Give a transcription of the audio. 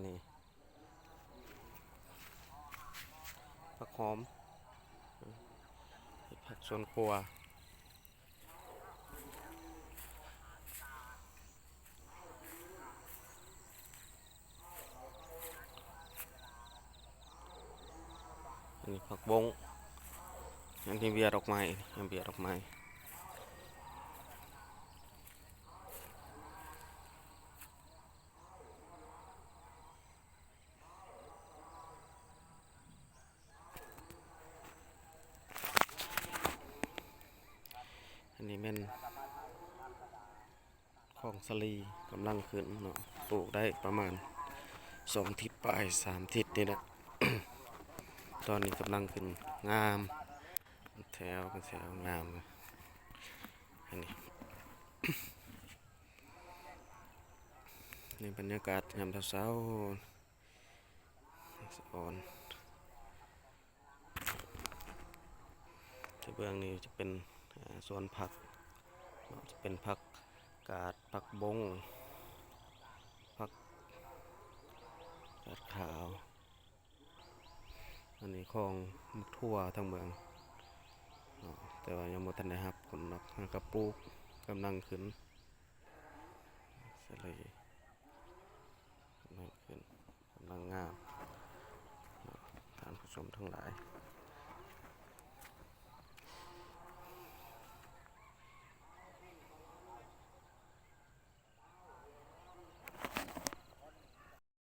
ນີ້ ຜັກຫອມ ເຮັດຜັກສວນຄົວ. ອັນນີ້ຜັກບົ້ງ ອັນນີ້ເບ້ຍດອກໄມ້ ເບ້ຍດອກໄມ້. ອັນນີ້ແມ່ນຂອງສາລີກຳລັງຂຶ້ນເນາະ ປູກໄດ້ປະມານສອງທິດປາຍ ສາມທິດນີ້ແຫຼະ. ຕອນນີ້ກຳລັງຂຶ້ນງາມ ແຖວເປັນແຖວງາມ. ອັນນີ້ ນີ້ບັນຍາກາດຍາມເຊົ້າໆ ສະອອນ ທີ່ເບື້ອງນີ້ຈະເປັນ ເອີ ສວນຜັກເນາະ ຈະເປັນຜັກກາດ ຜັກບົ້ງ ຜັກກາດຂາວ. ອັນນີ້ຂອງໝາກຖົ່ວທາງເບື້ອງເນາະ ແຕ່ວ່າຍັງບໍ່ທັນໄດ້ຮັບຜົນດອກ ຫາກະປູກກຳລັງຂຶ້ນ ສາລີກຳລັງຂຶ້ນ ກຳລັງງາມເນາະ ທ່ານຜູ້ຊົມທັງຫຼາຍ.